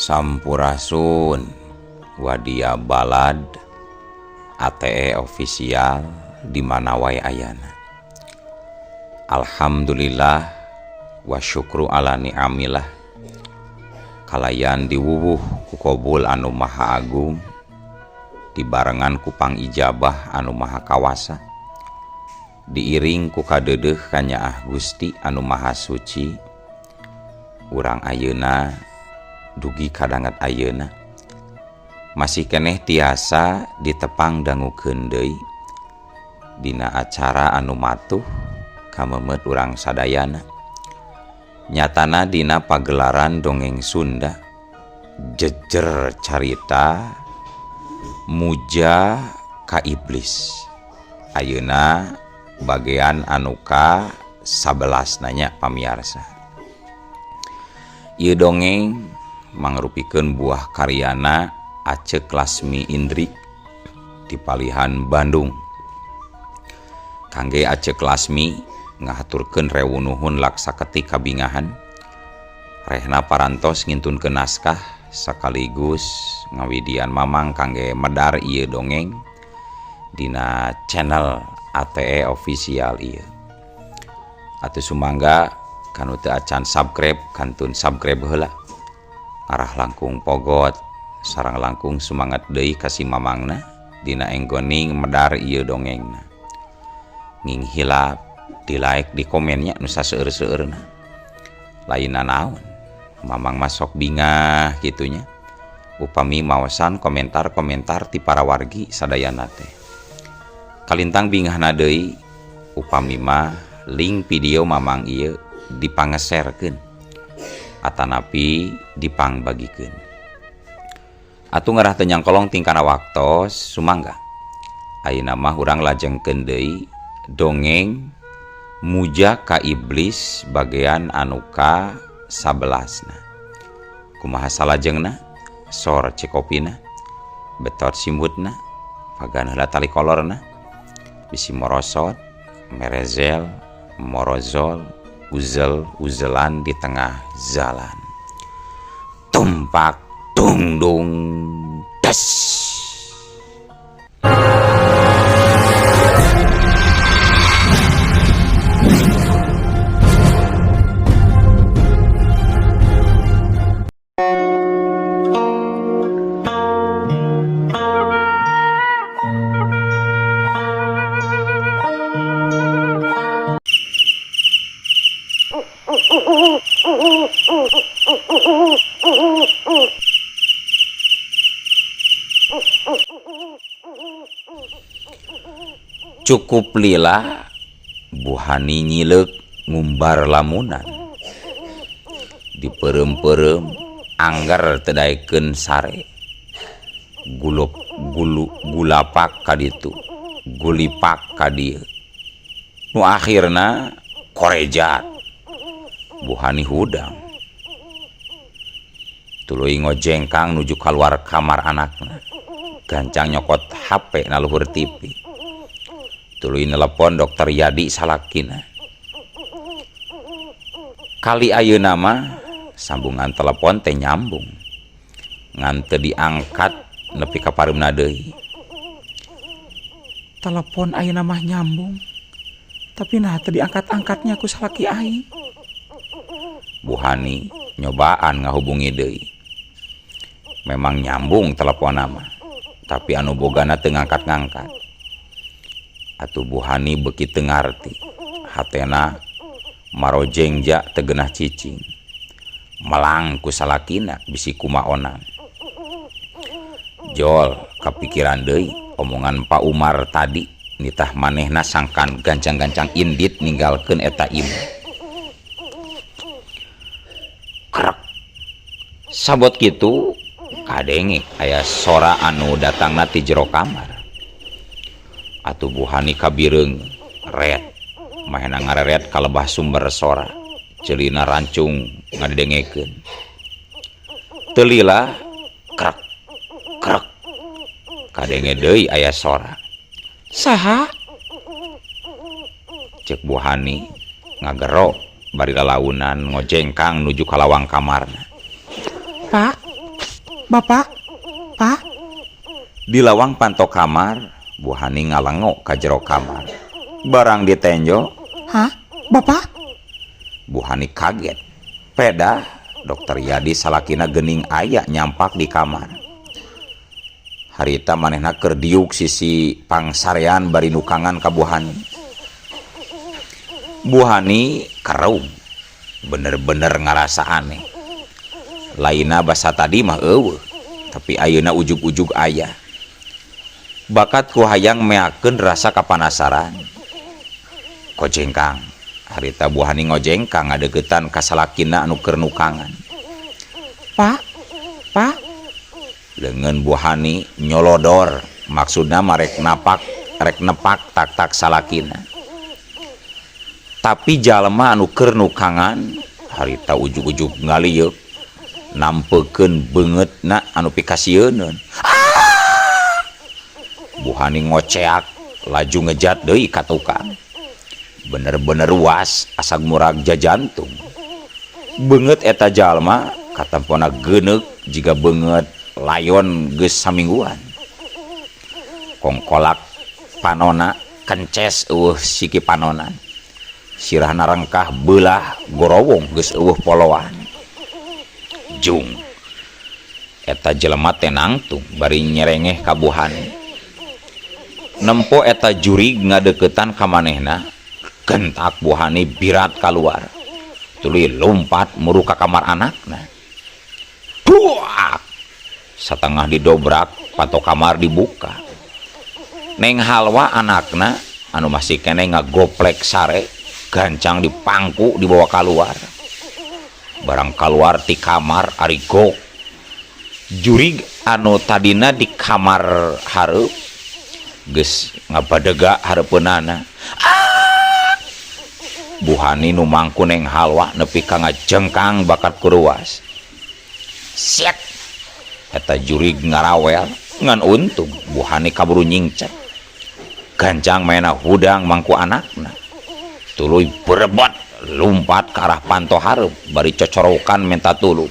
Sampurasun Wadia Balad ATE official di mana wae ayana. Alhamdulillah wa syukru ala ni'amillah kalayan diwuwuh ku kobul anu maha agung dibarengan ku pangijabah anu maha kawasa diiring ku kadeudeuh kanyaah Gusti anu maha suci urang ayeuna dugi kadanget ayeuna masih keneh tiasa ditepang dangukeun deui dina acara anu matuh kamemet urang sadayana nyatana dina pagelaran dongeng Sunda jejer carita muja ka iblis ayeuna bagian anu ka 11 nanya pamiarsa. Ieu dongeng mangrupikeun buah karyana Acek Lasmi Indri di Palihan Bandung. Kangge Acek Lasmi ngahaturkeun rewu nuhun laksaketi kabingahan rehna parantos ngintunkeun naskah sekaligus ngawidian mamang kangge medar ieu dongeng dina channel ATE official ieu. Atuh sumangga kanu teu acan subscribe kantun subscribe heula arah langkung pogot sareng langkung semangat deui ka si mamangna dina enggoning medar ieu dongengna. Nging hilap di like di komennya nu saseueur-seueurna. Lainna naon mamang masok bingah kitunya upami maosan komentar-komentar ti para wargi sadayana teh. Kalintang bingahna deui upami mah link video mamang ieu dipangeserkeun atanapi dipangbagikeun. Atuh ngarah teu nyangkolong tingkana waktos sumangga. Ayeuna mah urang lajengkeun deui dongeng Muja ka Iblis bagian anu ka 11 na. Kumaha salajengna? Sor cekopina, betot simbutna, pagan heula tali kolorna, bisi morosot, merezel, morozol, uzel uzelan di tengah jalan. Tumpak tungdung des. Cukup lila Buhani nyileuk ngumbar lamunan diperem-perem anggar teu daekeun sare gulup gulu gulapak ka ditu gulipak ka dieu nu akhirna korejat Buhani hudang tuluy ngojengkang nuju kaluar kamar anakna gancang nyokot HP na luhur TV tuluy nelepon dokter Yadi salakina. Kali ayeuna mah sambungan telepon teh nyambung ngan teu diangkat nepi ka pareumna deui. Telepon ayeuna mah nyambung tapi nah teu diangkat-angkatnya ku salaki aing. Buhani nyobaan ngahubungi deui. Memang nyambung telepon mah tapi anu bogana teu ngangkat-ngangkat. Atuh Buhani beuki teu ngarti hatena marojengja teu geunah cicing melang ku salakina bisi kumaonan. Jol kapikiran deui omongan Pak Umar tadi nitah manehna sangkan gancang-gancang indit ninggalkeun eta imah. Krek sabot kitu kadenge aya sora anu datangna ti jero kamar. Atuh Buhani kabireung ret mahena ngareret kalebah sumber sora ceulina rancung ngadengekeun. Teu lila krek krek kadenge deui aya sora. Saha? Cek Buhani ngagero bari lalaunan ngojengkang nuju ka lawang kamarna. Pak, Bapak? Pak? Di lawang panto kamar, Bu Hani ngalengo ka jero kamar. Barang ditenjo, Hah? Bapak? Bu Hani kaget. Pedah, Dokter Yadi salakina gening aya nyampak di kamar. Harita manehna keur diuk sisi pangsarean bari nukangan ka Bu Hani. Bu Hani kerung, bener-bener ngarasa aneh. Lainna basa tadi mah euweuh, tapi ayeuna ujug-ujug aya. Bakat ku hayang meakeun rasa kapanasaran. Kojengkang, harita Bu Hani ngojengkang ngadeukeutan ka salakina anu keur nukangan. Pak? Pak? Leungeun Bu Hani nyolodor, maksudna mah rek napak, rek nepak tak-tak salakina. Tapi jalma anu keur nukangan harita ujug-ujug ngalieuk, nampekeun beungeutna anu pikasieuneun. Ah! Bu Hani ngoceak, laju ngejat deui ka tukang. Bener-bener was, asag murag jajantung. Beungeut eta jalma katempona geuneuk jiga beungeut layon geus samingguan. Kongkolak panona kences eueuh siki panonan. Sirahna rengkah beulah gorowong geus eueuh poloan. Jung. Eta jelema teh nangtung bari nyerengeh ka Bu Hani. Nempo eta jurig ngadeuketan ka manehna, gentak Bu Hani birat kaluar. Tuluy lumpat muru ka kamar anakna. Duak! Satengah didobrak, panto kamar dibuka. Neng Halwa anakna anu masih keneh ngagoplek sare, gancang dipangku dibawa kaluar. Barang kaluar ti kamar ari gok. Jurig anu tadina di kamar hareup geus ngabadega hareupeunana. Ah! Bu Hani nu mangku Neng Halwa nepi ka ngajengkang bakat kuruas. Siet! Eta jurig ngarawel ngan untung Bu Hani kaburu nyingcet. Gancang maena hudang mangku anakna. Tuluy berebot lumpat ke arah panto hareup bari cocorokan minta tulung.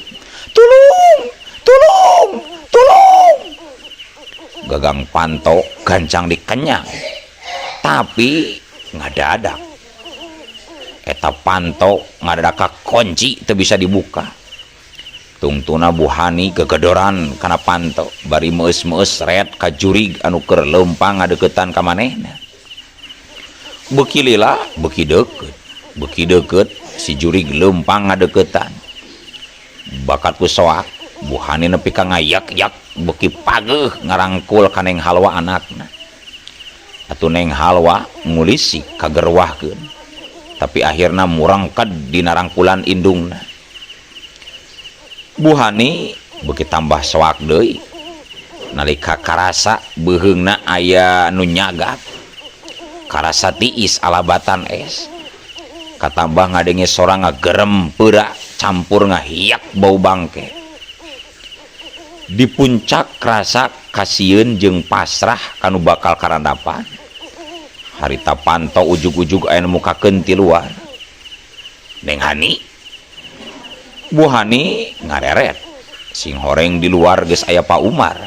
Tulung! Tulung! Tulung! Gagang panto gancang dikenyang. Tapi ngadadak. Eta panto ngadadak kunci teu bisa dibuka. Tungtuna Bu Hani gegedoran kana panto bari meus-meus ret ka jurig anu keur leumpang ngadeuketan ka manehna. Beuki lila beuki deukeut, beuki deukeut si jurig leumpang ngadeuketan. Bakat ku soak Bu Hani nepi ka ngayak-yak beuki pageuh ngarangkul ka Neng Halwa anakna. Atuh Neng Halwa ngulisik kagerwahkeun. Tapi akhirna murangked dina rangkulan indungna. Bu Hani beuki tambah soak deui nalika karasa beuheungna aya nu nyagak. Karasa tiis alabatan es. Katambah ngadenge sora ngagerem peura campur ngahiak bau bangke. Di puncak rasa kasieun jeung pasrah kanu bakal karandapan. Harita panto ujug-ujug aya nu mukakeun ti luar. Neng Hani. Bu Hani ngareret. Sing horeng di luar geus aya Pak Umar.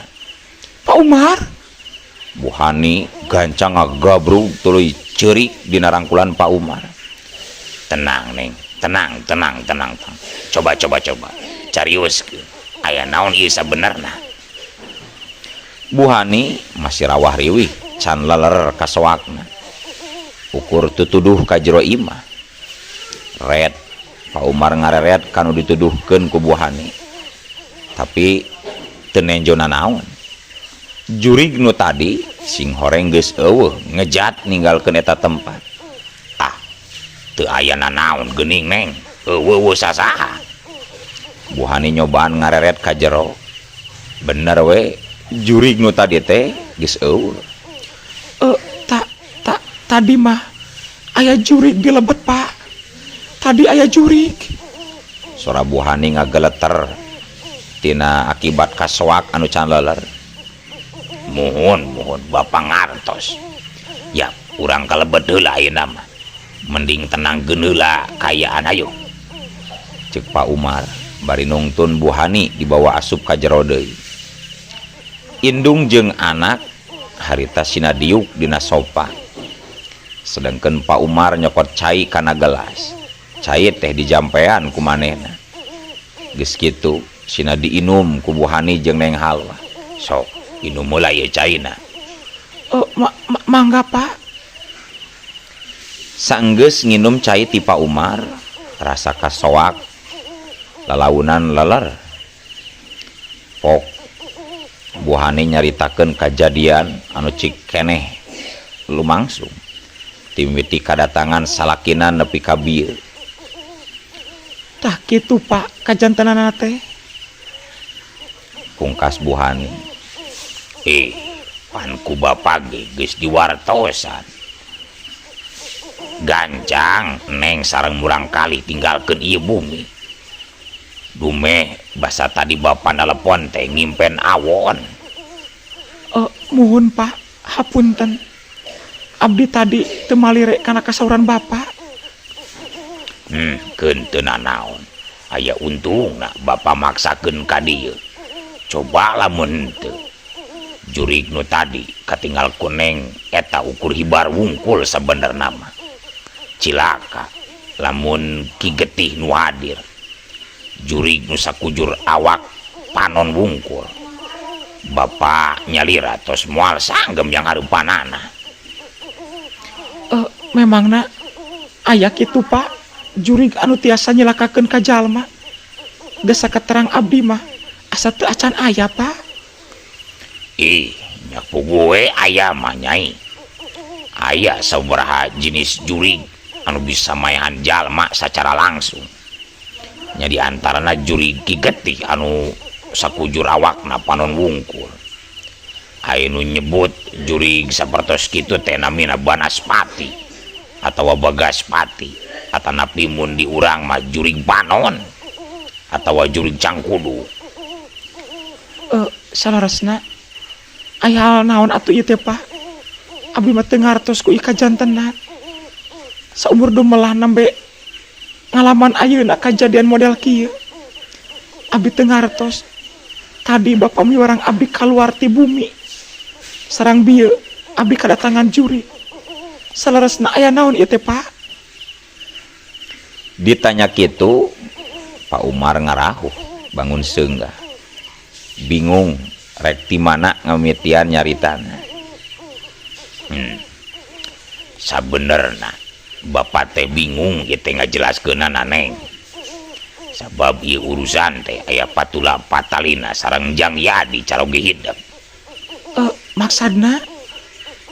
Pak Umar? Bu Hani gancang ngagabrug tuluy ceurik dina rangkulan Pak Umar. Tenang Neng, tenang, tenang, tenang, tenang. Coba, coba, coba. Cariuskeun. Aya naon ieu sabenerna? Bu Hani masih rawah riwih can leler kasoakna. Ukur tutuduh ka jero imah. Red Pak Umar ngareret kanu dituduhkeun ku Bu Hani. Tapi teu nenjo nanaon. Jurig nu tadi sing horeng geus eueuh ngejat ninggalkeun eta tempat. Ah, teu aya nanaon geuning Neng, eueuh sasaha. Bu Hani nyobaan ngareret ka jero. Bener we, jurig nu tadi teh geus eueuh. Tadi mah aya jurig di lebet, Pak. Tadi aya jurig. Sora Bu Hani ngageleter tina akibat kasoak anu can leler. Muhun, muhun Bapak ngartos. Ya, urang kalebet heula ayeuna mah. Mending tenangkeun heula kaayaan ayo. Ceuk Pak Umar bari nungtun Bu Hani dibawa asup ka jero deui. Indung jeung anak harita sina diuk dina sopa. Sedengkeun Pak Umar nyokot cai kana gelas. Cai teh dijampean ku manehna. Geus kitu sina diinum ku Bu Hani jeung Neng Halwa. Sok inum heula ieu caina. Mangga Pak. Saenggeus nginum cai ti Pak Umar, rasa kasoak lalaunan leler. Pok Bu Hani nyaritakeun kajadian anu cik keneh lumangsung. Timiti kadatangan salakina nepi ka bieu. Tah kitu Pak kajantenanana teh. Pungkas Bu Hani. Pan ku bapa ge geus diwartosan. Gancang neng sareng murangkalih tinggalkeun ieu bumi. Dumeh basa tadi bapa nelepon teh ngimpen awon. Muhun Pak, hapunten. Abdi tadi teu malire kana kasauran Bapak. Keun teu nanaon. Aya untungna bapa maksakeun ka dieu. Coba lamun henteu. Jurig nu tadi katinggal ku neng eta ukur hibar wungkul sabenerna mah. Cilaka lamun Ki Getih nu hadir. Jurig nu sakujur awak panon wungkul. Bapa nyalira tos moal sanggem yang hareupanana. Memangna aya kitu Pak, jurig anu tiasa nyelakakeun ka jalma. Geus saketerang abdi mah asa teu acan aya Pak. Ih, nya puguh we aya mah nyai. Aya sabaraha jenis jurig anu bisa mayahan jalma sacara langsung. Nya di antarana jurig Ki Getih anu sakujur awakna panon wungkul. Aya nu nyebut jurig sapertos kitu teh namina Banaspati atawa Bagaspati atanapi mun di urang mah jurig panon atawa jurig cangkudu. Salaresna aya hal naon atuh ieu teh Pak? Abdi mah teu ngartos ku ieu kajantenan. Saumur dumelah nembe ngalaman ayeuna kajadian model kieu. Abdi teu ngartos. Tadi bapa miwarang abdi kaluar ti bumi. Sareng bieu abdi kadatangan jurig. Saleresna aya naon ieu teh Pak? Ditanya kitu, Pak Umar ngarahuh bangun seunggah. Bingung rek ti mana ngamitian nyaritana. Sabenerna bapa teh bingung ieu teh ngajelaskeunana neng. Sabab ieu urusan teh aya patula patalina sareng Jang Yadi caroge hidep. Maksudna?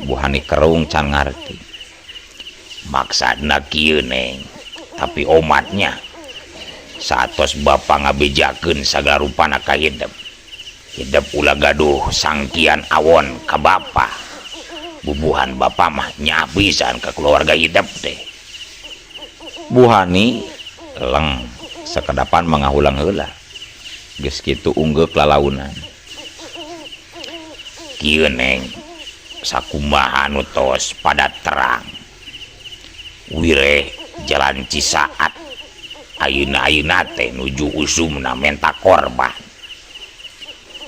Bu Hani kerung can ngarti. Maksudna kieu neng, tapi omatnya saatos bapa ngabejakeun sagala rupana ka hidep. Hidep ulah gaduh sangkian awon ka bapa. Bubuhan bapa mah nya pisan ka keluarga hidep teh. Bu Hani leng sakedapan mangahulang heula. Geus kitu unggeuk lalaunan. Kieu neng, sakumaha nu tos pada terang. Wireh jalan Cisaat ayeuna-ayeuna teh nuju usumna menta korban.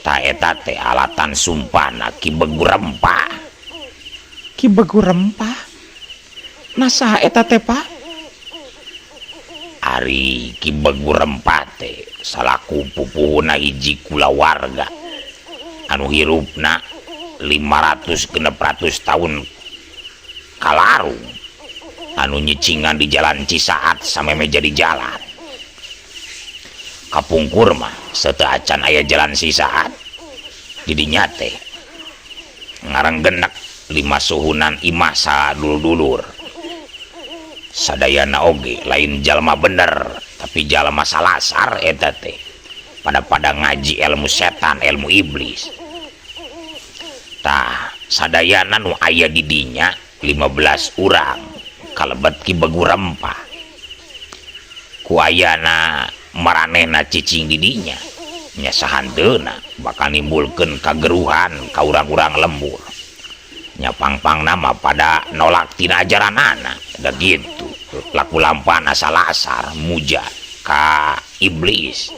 Ta eta teh alatan sumpahna Ki Begu Rempah. Ki Begu Rempah? Nah saha eta teh Pak? Ari Ki Begu Rempah teh salaku pupuhuna hiji kulawarga anu hirupna 500-600 tahun kalarung anu nyicingan di jalan Cisaat sameme jadi jalan. Kapungkur mah sateu acan aya jalan Cisaat. Didinya teh ngarenggenek 5 suhunan imah sadulur-dulur. Sadayana oge lain jalma bener tapi jalma salasar eta teh. Pada-pada ngaji ilmu setan, ilmu iblis. Tah sadayana nu aya di dinya 15 urang kalebet Ki Begu Rempah. Ku ayana maranehna cicing di dinya nya sahanteuna bakal nimbulkeun kageruhan ka urang-urang lembur. Nya pang-pangna mah pada nolak tina ajaranana. Da gitu laku lampana salasar muja ka iblis.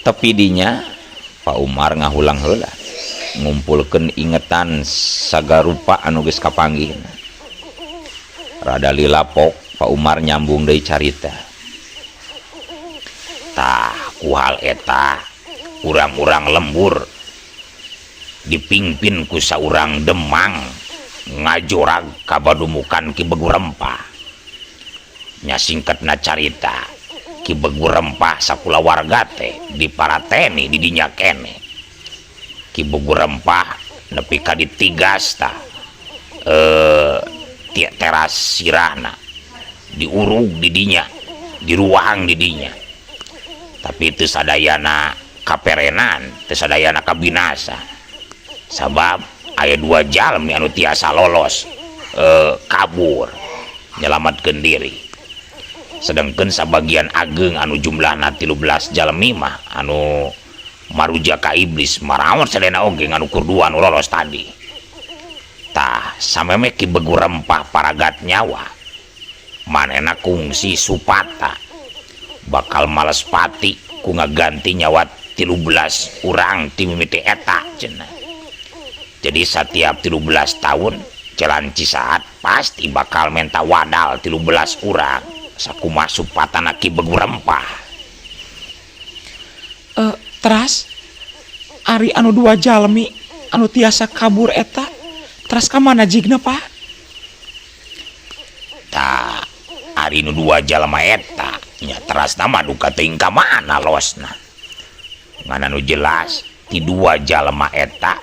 Tepi dinya Pak Umar ngahulang heula ngumpulkeun ingetan sagarupa anu geus kapanggihna. Rada lilapok Pak Umar nyambung deui carita. Tah ku hal eta urang-urang lembur dipingpin ku saurang Demang ngajorag ka badumukan Ki Begu Rempah. Nya singkatna carita Ki Begu Rempah sakulawarga teh diparateni di dinya keneh. Ki Begu Rempah nepi ka ditigas tah teras sirahna diurug di dinya, diruang di dinya. Tapi teu sadayana kaperenan, teu sadayana kabinasa. Sabab aya dua jalmi anu tiasa lolos kabur nyelamatkeun diri. Sedangkan sabagian ageng anu jumlahna 13 jalmi mah anu maruja ka iblis maraon sadayana oge anu ukur dua anu lolos tadi. Tah sameme Ki Begu Rempah paragat nyawa manehna kungsi supata bakal males pati ku ngaganti nyawa 13 urang ti mimiti eta cenah. Jadi setiap 13 tahun Jalan Cisaat pasti bakal menta wadal 13 urang sakumaha supatana Ki Begu Rempah. Teras ari anu dua jalmi anu tiasa kabur eta teras ka mana jigna Pak? Tah ari nu dua jalma eta nya teras nama duka teuing ka mana losna. Ngan anu jelas ti dua jalma eta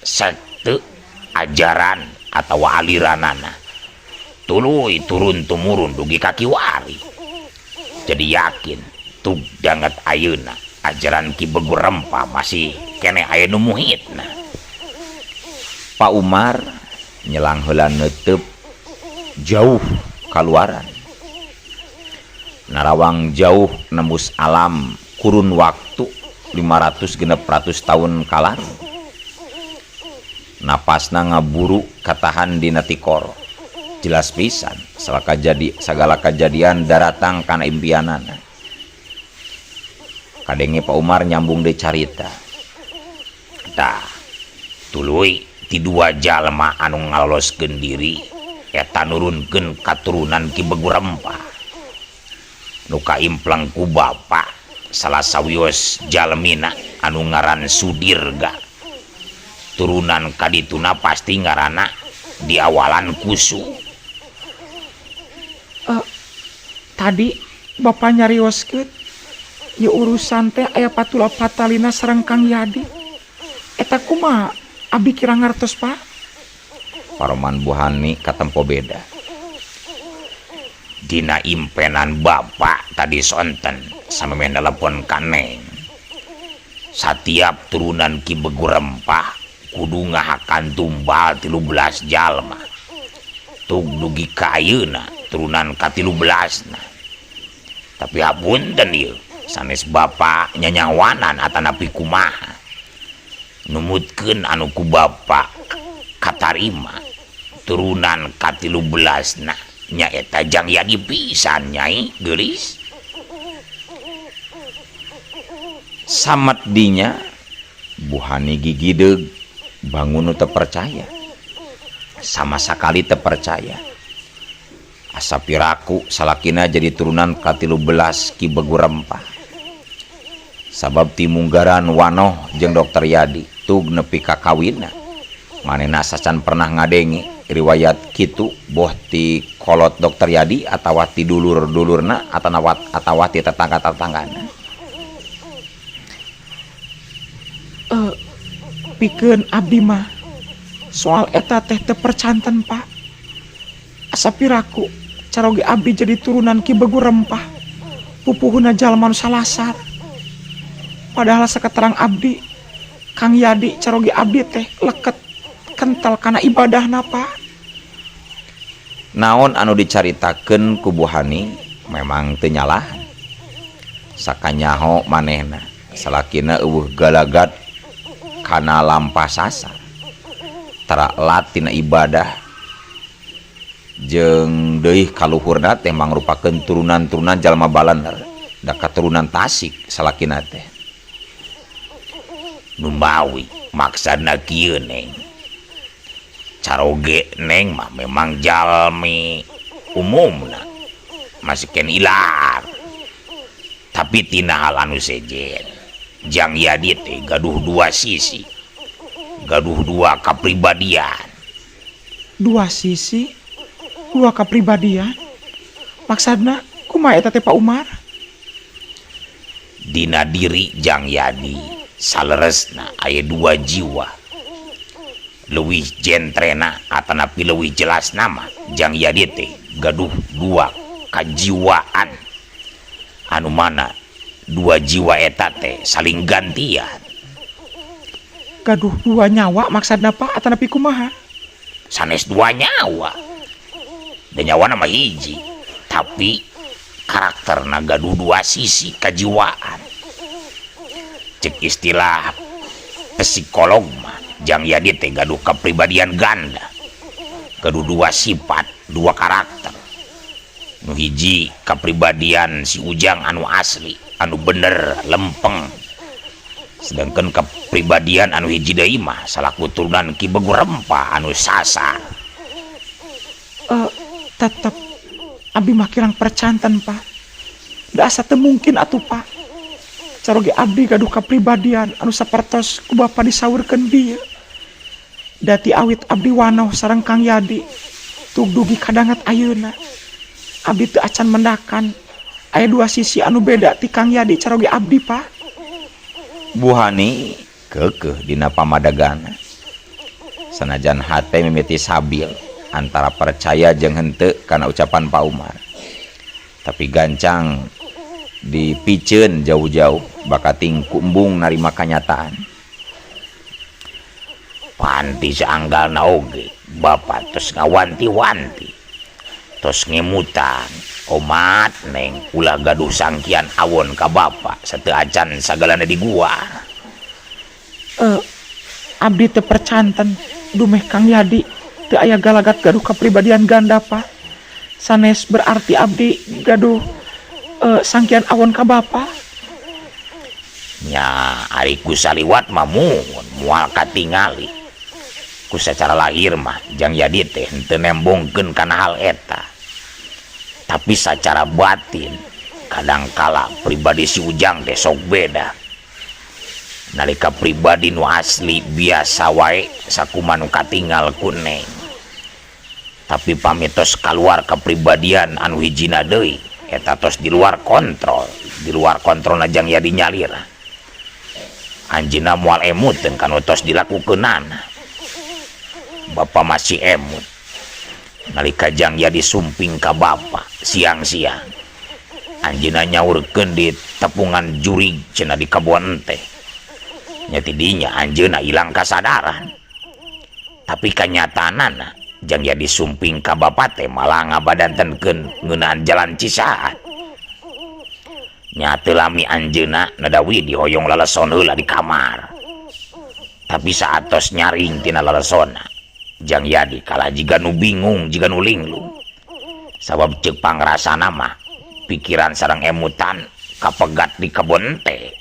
sekte ajaran atawa aliranana tuluy turun tumurun dugi ka kiwari. Jadi yakin tug danget ayeuna ajaran Ki Begu Rempah masih keneh aya nu muhitna. Pak Umar nyelang heula neuteup jauh kaluaran. Narawang jauh nembus alam kurun waktu 500-600 tahun kalaru. Napasna ngaburu katahan dina tikoro. Jelas pisan sagala kajadian daratang kana impianana. Kadenge Pak Umar nyambung deui carita. Tah tuluy ti dua jalma anu ngaloloskeun diri eta nurunkeun katurunan Ki Begu Rempah. Nu kaimpleng ku bapa salah sawios jalmina anu ngaran Sudirga. Turunan kadituna pasti ngaranna diawalan kusu. Tadi bapak nyarioskeun ieu urusan teh aya patula patalina sareng Kang Yadi. Eta kumaha abdi kira ngartos Pak? Paroman Buhani katempo beda. Dina impenan bapak tadi sonten samemeh telepon ka Neng. Satiap turunan Ki Begu Rempah kudu ngahakan tumbal 13 jalma. Tug dugi ka ayeuna turunan ka 13-na. Tapi hapunten ieu sanes bapak nyanyawanan atanapi kumaha. Numutkeun anu ku bapak katarima turunan ka 13-na nyaeta Jang Yadi pisan nyai geulis. Samet dinya Buhani gigideug bangun nu teu percaya. Sama sakali teu percaya. Asa piraku salakina jadi turunan ka 13 Ki Begu Rempah. Sabab ti munggaran wanoh jeung Dokter Yadi tug nepi ka kawinna. Manehna sacan pernah ngadenge riwayat kitu boh ti kolot Dokter Yadi atawa ti dulur-dulurna atawa ti tetangga-tetanggana. Pikeun abdi mah soal eta teh teu percanten Pak. Asa piraku caroge abdi jadi turunan Ki Begu Rempah pupuhuna jalma nu salasar. Padahal saketerang abdi Kang Yadi caroge abdi teh leket kental kana ibadahna Pak. Naon anu dicaritakeun ku Buhani memang teu nyalahan. Sakanyaho manehna salakina eueuh galagat kana lampah sasar. Tara lat tina ibadah jeung deui kaluhurna teh mangrupakeun turunan-turunan jalma balaner da katurunan Tasik salakina teh. Numawi maksana kieu, Neng. Caroge Neng mah memang jalmi umumna masih keneh ilar, tapi tina hal anu sejen Jang Yadi teh gaduh dua sisi, gaduh dua kapribadian. Dua sisi, dua kepribadian, maksudna kumaha eta teh, Pak Umar? Dina diri Jang Yadi saleresna aya dua jiwa. Leuwih jentrena atanapi leuwih jelas nama, Jang Yadi teh gaduh dua kajiwaan anu mana dua jiwa eta teh saling gantian. Gaduh dua nyawa maksudna, Pak, atanapi kumaha? Sanes dua nyawa dan nyawa nama hiji, tapi karakterna gaduh dua sisi kejiwaan. Cek istilah psikolog mah, Jang Yadi teh gaduh kepribadian ganda, gaduh dua sifat, dua karakter. Nu hiji kepribadian si Ujang anu asli, anu bener lempeng, sedangkan kepribadian anu hiji deui mah salaku turunan Ki Begu Rempah anu sasar. Tetep abdi mah kirang percanten, Pak. Da asa teu mungkin atuh, Pak, caroge abdi gaduh kapribadian anu sapertos ku Bapak disaurkeun bieu. Dati awit abdi wanoh sareng Kang Yadi tug dugi kadangat ayeuna, abdi teu acan mendakan aya dua sisi anu beda ti Kang Yadi caroge abdi, Pak. Bu Hani keukeuh dina pamadagana, sanajan hate mimiti sabil antara percaya jeung henteu kana ucapan Pak Umar, tapi gancang dipiceun jauh-jauh bakating ku embung narima kanyataan. Panti saanggalna oge Bapak tos ngawanti-wanti, tos ngemutan omat, Neng, ulah gaduh sangkian awon ka Bapak sateu acan sagalana di gua. Abdi teu percanten dumeh Kang Yadi teu aya galagat gaduh kepribadian ganda, Pak. Sanes berarti abdi gaduh sangkian awon ka Bapak. Nya, ari ku saliwat mah muhun moal katingali. Ku secara lahir mah Jang Yadi teh henteu nembongkeun kana hal eta, tapi secara batin kadangkala pribadi si Ujang teh sok beda. Nalika pribadi nu asli biasa wae sakumaha nu katingal ku Neng, tapi pami tos kaluar kepribadian anu hijina deui, eta tos di luar kontrol, di luar kontrol Jang Yadi nyalira. Anjeunna moal emuteun kanu tos dilakukeunana. Bapak masih emut nalika Jang Yadi sumping ka Bapak siang-siang, anjeunna nyaurkeun di tepungan jurig cenah di kebon teh. Nya, tidinya anjeunna ilang kasadaran, tapi kanyataanana Jang Yadi sumping ka Bapak teh malah ngabadantenkeun ngeunaan jalan Cisaat. Nya, teu lami anjeunna nadawi dihoyong laleson heula di kamar, tapi saat tos nyaring tina lalesonna, Jang Yadi kalah jiga nu bingung, jiga nu linglung, sabab ceuk pangrasana mah pikiran sareng emutan kapegat di kebon teh,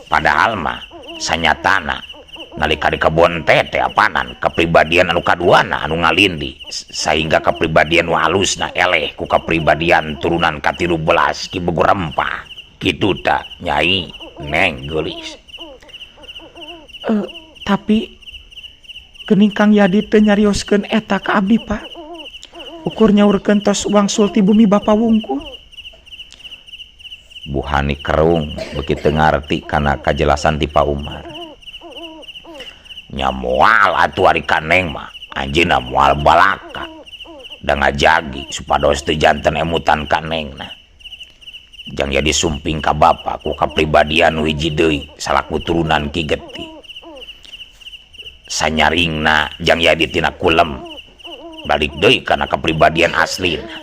padahal mah sanyatana nalika di kebon teh teh apanan kepribadian anu kaduana anu ngalindi, sehingga kepribadian nu halusna eleh ku kepribadian turunan ka-13 Ki Begu Rempah. Kitu ta, Nyai, Neng geulis. Tapi geuning Kang Yadi teu nyarioskeun eta ka abdi, Pak. Ukur nyaurkeun tos wangsul ti bumi Bapa wungkul. Bu Hani kerung, beuki teu ngarti kana kajelasan ti Pak Umar. Nya moal atuh, ari ka Neng mah anjeunna moal balaka, da ngajagi supados teu janten emutan ka Nengna. Jang Yadi sumping ka Bapa ku kapribadian nu hiji deui salaku turunan Ki Geti. Sanyaringna Jang Yadi tina kulem, balik deui kana kepribadian aslina.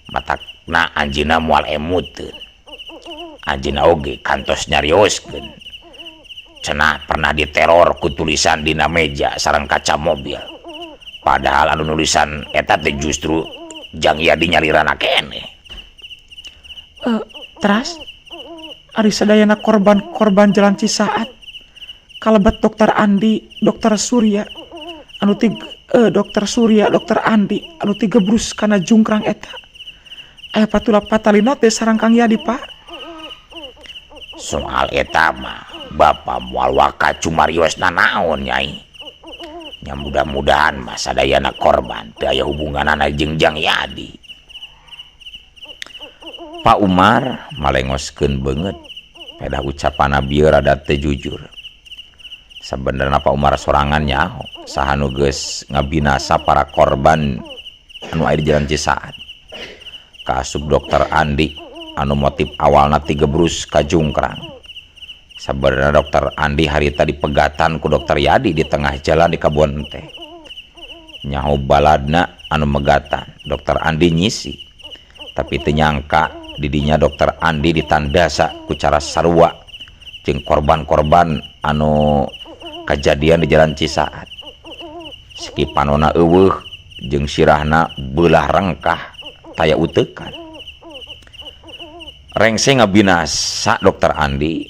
Matakna anjeunna moal emuteun. Anjeunna oge kantos nyarioskeun cenah pernah diteror ku tulisan dina meja sareng kaca mobil, padahal anu nulisan eta teh justru Jang Yadi nyalirana keneh. Teras ari sadayana korban-korban jalan Cisaat Kalebet Dokter Andi, Dokter Surya anu ti Dokter Surya, Dokter Andi anu tigebrus kana jungkrang eta. Aya patula patalina teh sareng Kang Yadi, Pak. Soal eta mah Bapak moal waka cumarios nanaon, Nyai. Nya mudah-mudahan mah sadayana korban teu aya hubunganana jeung Jang Yadi. Pak Umar malengoskeun beungeut pedah ucapanna bieu rada teu jujur. Sabenerna Pak Umar sorangan nyaho saha nu geus ngabinasa para korban anu aya di Jalan Cisaat. Kaasup Dokter Andi anu motif awalna tigebrus ka jungkrang. Sabenerna Dokter Andi harita dipegatan ku Dokter Yadi di tengah jalan di kabon teh. Nyaho baladna anu megatan, Dokter Andi nyisi. Tapi teu nyangka didinya Dokter Andi ditandasa ku cara sarua jeung korban-korban anu kajadian di Jalan Cisaat. Siki panona eueuh jeung sirahna beulah rengkah taya utekan. Rengse ngabinasa Dokter Andi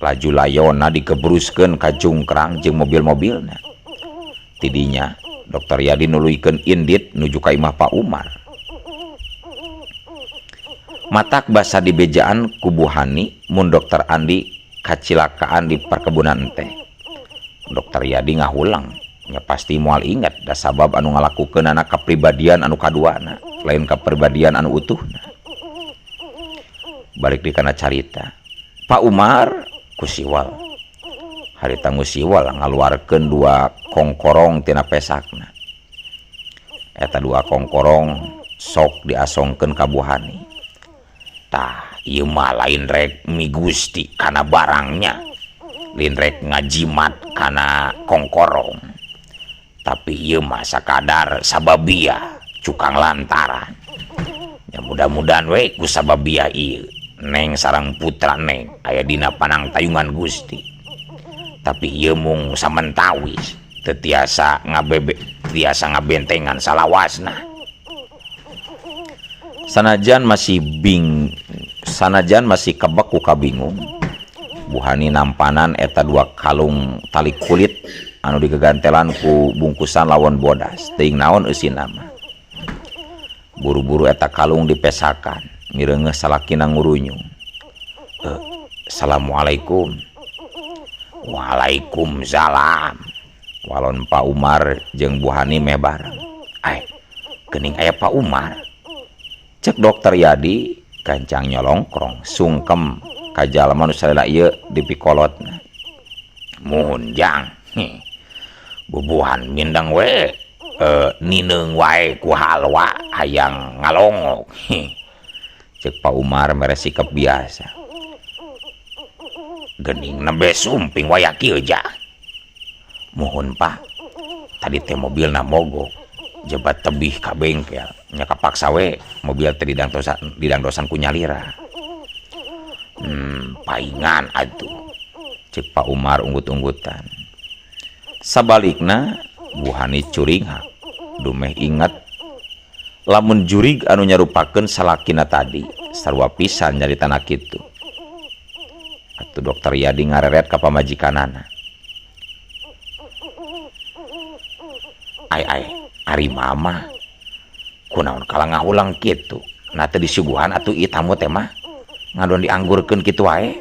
laju layonna digebruskeun ka jungkrang jeung mobil-mobilna. Tidinya Dokter Yadi nuluykeun indit nuju ka imah Pak Umar. Matak basa dibejaan ku Bu Hani mun Dokter Andi kacilakaan di perkebunan teh. Dokter Yadi ngahulang, nya pasti moal inget da sabab anu ngalakukeunana kapribadian anu kaduana, lain kapribadian anu utuhna. Balik di kana carita, Pak Umar kusiwal. Harita ngusiwal ngaluarkeun dua kongkorong tina pesakna. Eta dua kongkorong sok diasongkeun ka Bu Hani. Tah, ieu mah lain rek migusti kana barangnya, lain rek ngajimat kana kongkorong. Tapi ieu mah sakadar sababiah cukang lantaran. Ya mudah-mudahan we ku sababiah ieu Neng sareng putra Neng aya dina panang tayungan Gusti. Tapi ieu mung samentawis teu tiasa ngabebe tiasa ngabentengan salawasna. Sanajan masih kebek ku kabingung, Bu Hani nampanan eta dua kalung tali kulit anu digegantelan ku bungkusan lawon bodas teuing naon eusina mah. Buru-buru eta kalung dipesakan, mireungeuh salakina ngurunyung. Assalamualaikum. Waalaikumsalam. Walon Pak Umar jeung Bu Hani meh bareng. Ai, geuning aya Pak Umar. Cek Dokter Yadi gancang nyolongkrong sungkem ka jalma nu salila ieu dipikolotna. Muhun Jang. Bubuhan mindeng we nineung wae ku halwa hayang ngalongok. Cek Pak Umar mere sikap biasa. Geuning nembe sumping wayah kieu Jang. Muhun Pak, tadi teh mobilna mogok jebat tebih ka bengkel, nya kapaksa we mobil teh didangdosan ku nyalira. Paingan atuh. Cek Pak Umar unggut-unggutan. Sabalikna Bu Hani curinghak dumeh inget lamun jurig anu nyarupakeun salakina tadi sarua pisan nyaritana kitu. Atuh Dokter Yadi ngareret ka pamajikanana. Ai ai ari mama kunaon kala ngahulang kitu, nah teu disuguhan atuh ieu tamu teh mah ngadon dianggurkeun kitu wae.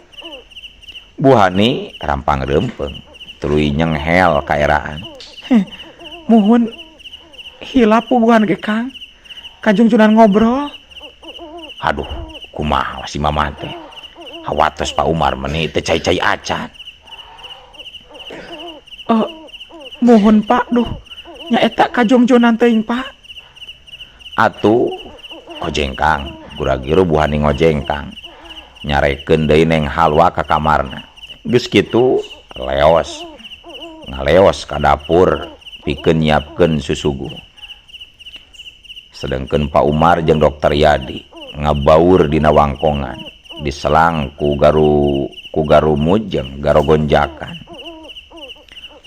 Bu Hani rampang reumpeng tuluy nyenghel kaeraan. Muhun hilap puguhan ge Kang, kajungjunan ngobrol. Aduh, kumaha si mama teh, hawatos Pak Umar meni teu cai-cai acan. Muhun Pak, duh nyaeta kajungjunan teuing Pak. Atuh ngojengkang, gura-giru Bu Hani ngojengkang, nyarekeun deui Neng Halwa ka kamarna. Geus kitu leos, ngaleos ka dapur pikeun nyiapkeun susuguh. Sedengkeun Pak Umar jeung Dokter Yadi ngabaur dina wangkongan, diselang ku garu mujeng garogonjakan.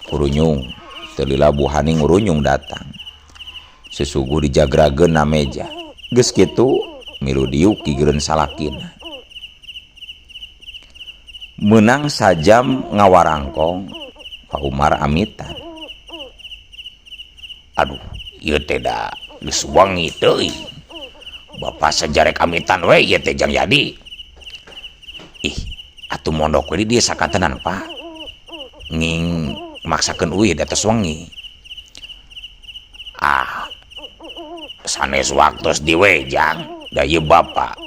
Kurunyung teu lila Bu Hani ngurunyung datang. Susuguh dijagrageun na meja. Geus kitu milu diuk gigireun salakina. Meunang sajam ngawarangkong, Pak Umar amitan. Aduh, ieu teh da geus wangi teuing. Bapak sajarek amitan we ieu teh, Jang Yadi. Ih, atuh mondok we di dieu sakantenan, Pak. Nging maksakeun uih da tos wengi. Ah, sanes waktos diwe, Jang. Da ieu Bapak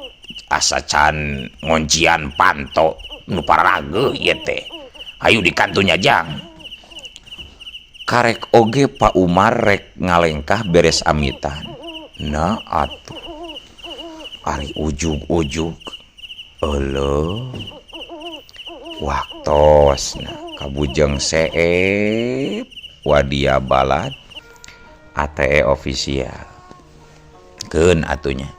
asa can ngoncian panto nu pararageuh ieu teh. Hayu dikantunya, Jang. Karek oge Pak Umar rek ngalengkah beres amitan. Nah atuh. Ari ujug-ujug. Euleuh. Waktosna Kabujeng Seep Wadia Balad ATE Official. Keun atuh nya.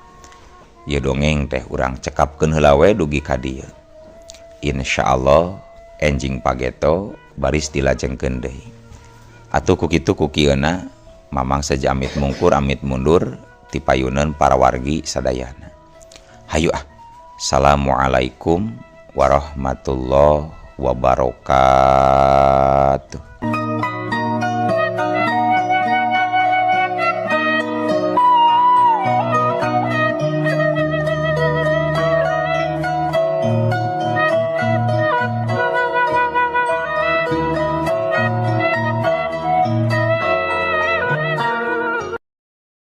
Ieu dongeng teh urang cekapkeun heula we dugi ka dieu. Insyaallah enjing pageto baris dilajengkeun deui. Atuh ku kitu ku kieuna Mamang saja amit mungkur amit mundur ti payuneun para wargi sadayana. Hayu ah. Assalamualaikum warahmatullahi wabarakatuh.